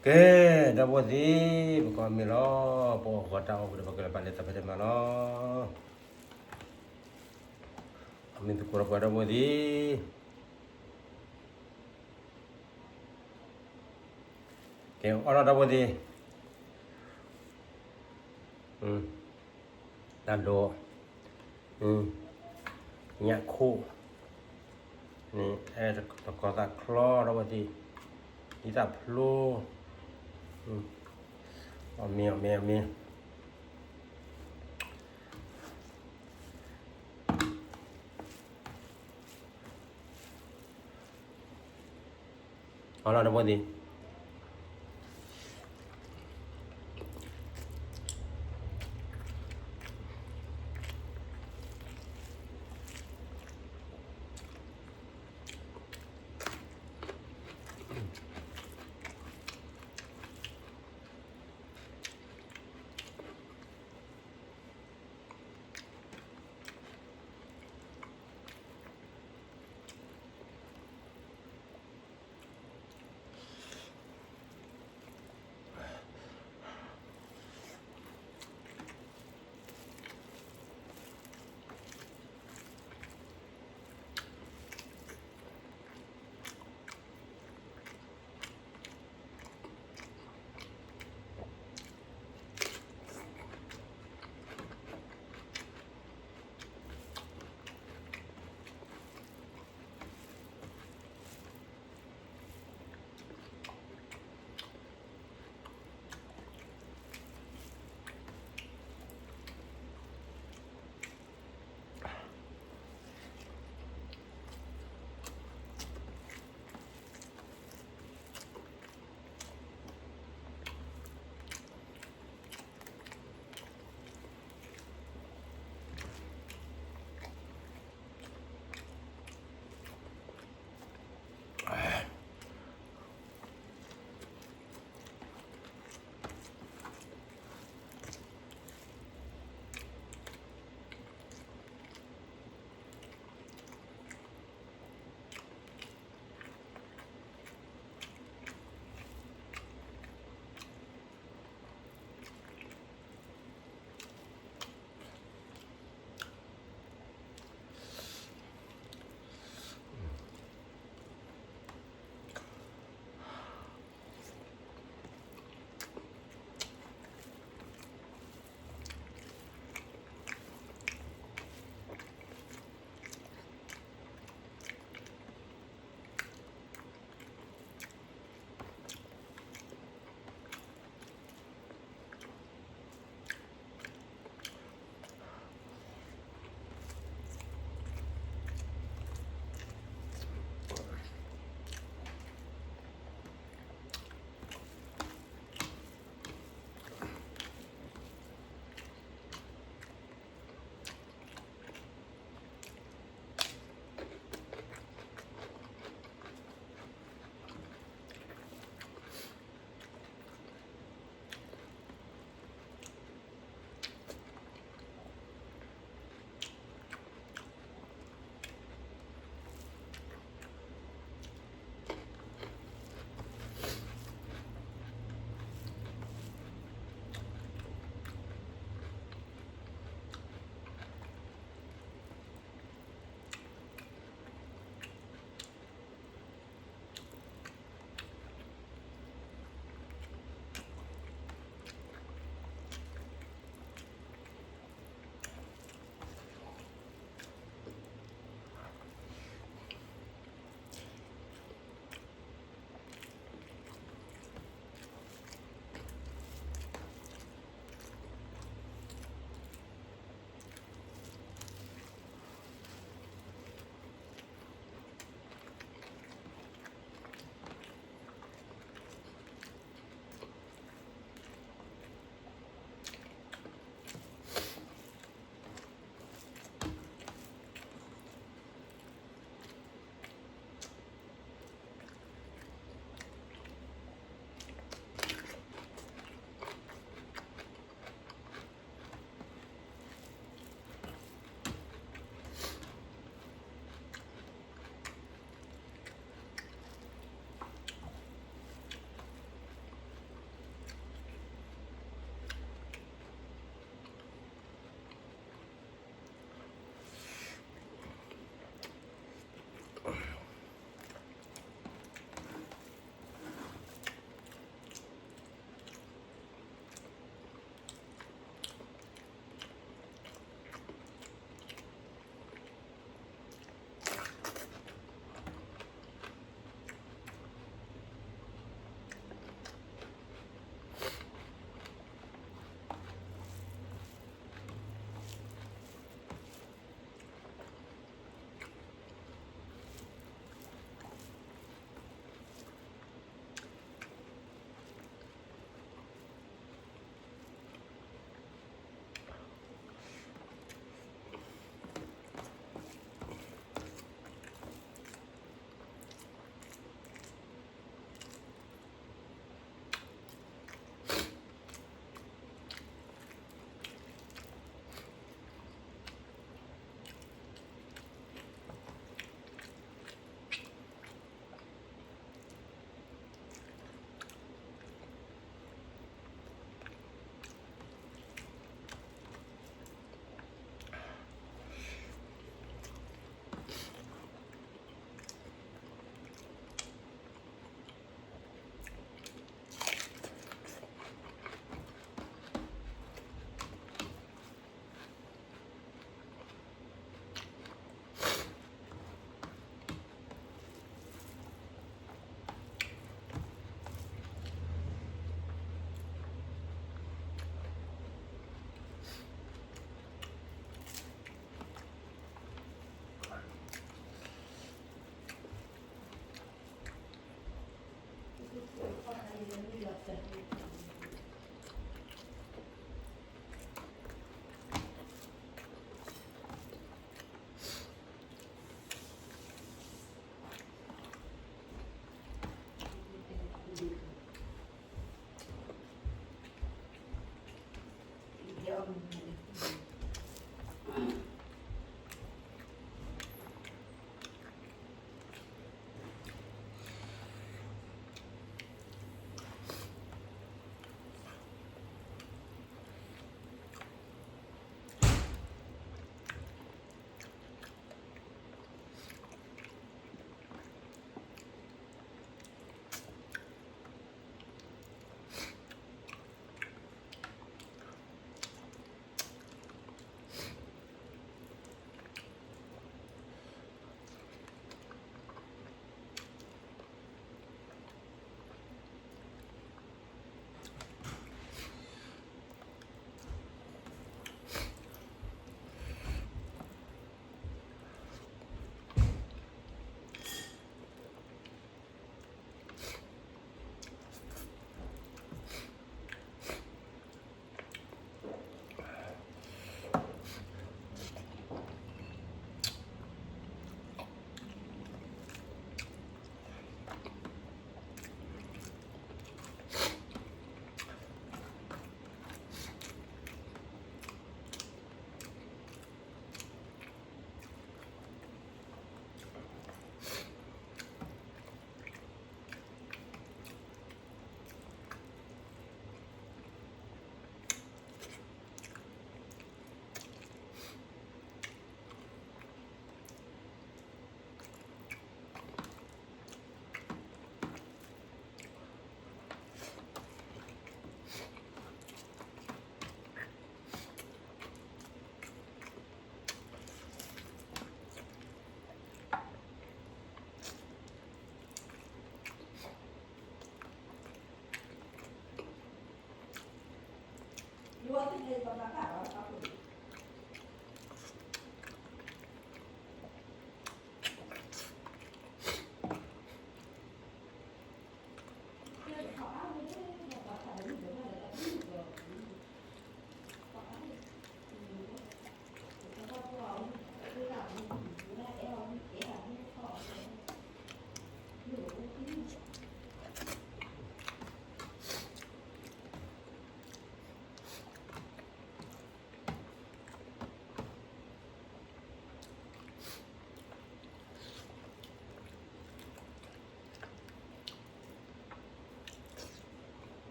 ကဲ, ဒီပုၢ်ဝဲၢ်သ့ၣ်, ပကအီၣ်မ့ၤလီၤ. ပအီၣ်ဃီတၢ်အီၣ်ဝံၤဒီး ပကလဲၤပာ်လၢသးဖဲတမံၤလီၤ. အီၣ်မ့ၤသကိးဒီးပှၤဒီပုၢ်ဝဲၢ်သ့ၣ်, ကဲအီၣ်လီၤဒီပုၢ်ဝဲၢ်သ့ၣ်, တၢ်ဒိး, ညၣ်ခိၣ်, တကီၤသးချီဒီပုၢ်ဝဲၢ်သ့ၣ်, ဒ်သးဖျိ, အီၣ်မ့ၤ အီၣ်မ့ၤ အီၣ်မ့ၤ အီလီၤဒီပုၢ်ဝဲၢ်သ့ၣ်.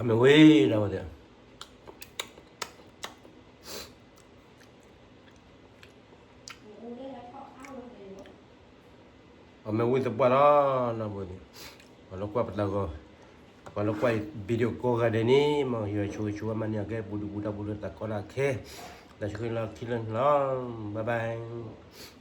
အမ့ၢ်ဝံၤဒၣ်ဝဲသ့ၣ် အမ့ၢ်ဝံၤသပှၢ်လီၤ နီၢ်ဘိန့ၣ် ပှၤလၢကွၢ်ပတၢ်ဂီၤ ပှၤလၢကွၢ် video ကိးဂၤဒဲးန့ၣ် မ်ယွၤဆိၣ်ဂ့ၤဆိၣ်ဝါမၤန့ၢ်အီၤကဲ ပူၤဒုၣ်ပူၤဒါပူၤလၢတၢ်ကီတၢ်ခဲ တၢ်ဆိၣ်ဂ့ၤလၢခံလၢန့ၣ်လီၤ bye bye